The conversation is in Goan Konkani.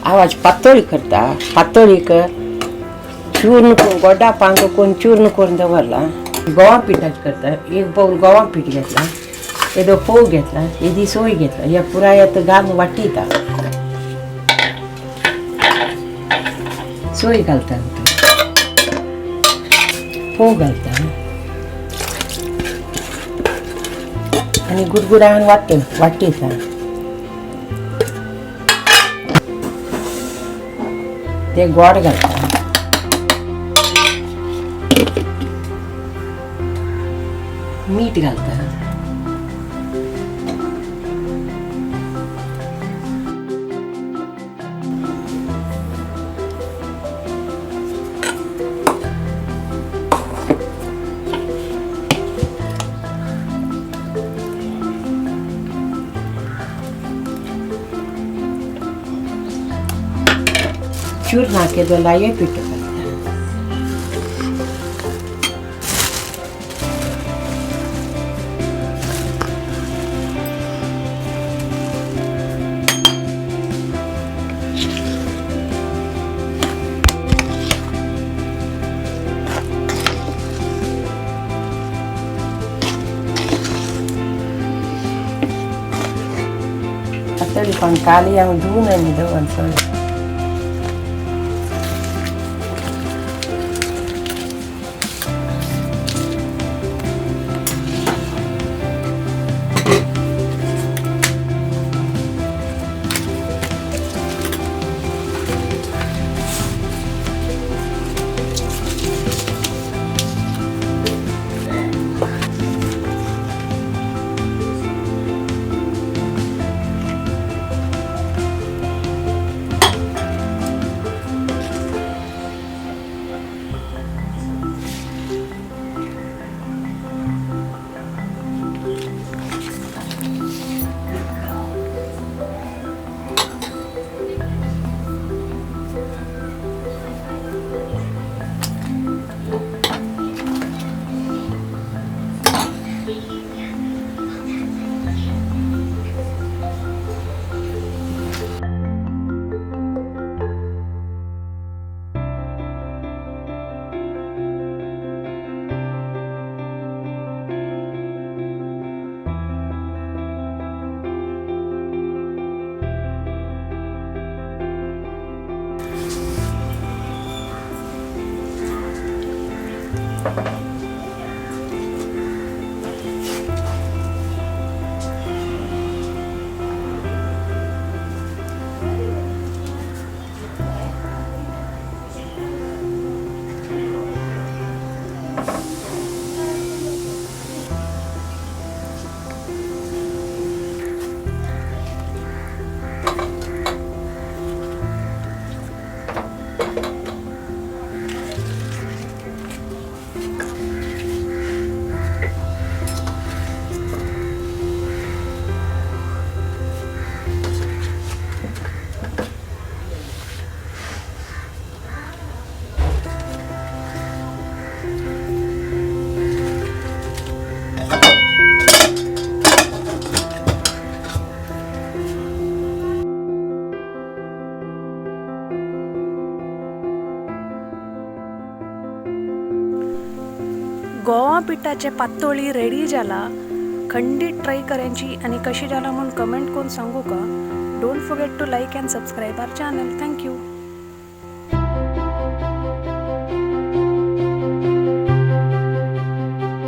आवाज पातोळी करता. पातोळीक चूर्ण करून गोडा पांग करून चूर्ण करून दवरला. गोवा पिठाच करता. एक बाउल गोवा पीठ घेतला, येदो फोव घेतला, येदी सोय घेतला, ह्या पुराय आतां घालून वाटीता. सोय घालता भितर, फोव घालता आनी गुडगुडान वाट्यता. ते गोड घालता, मीठ घालता. चूर्ण केदो लाये पिठो घालता. पातोळी पण काली हांव धुवन आनी दवर सगळें. गोवा पिठाचे पातोळी रेडी जाला. खंडीत ट्राय करायची आणि कशी जाला म्हणून कमेंट करून सांगू का. Don't forget to like and subscribe our channel. Thank you.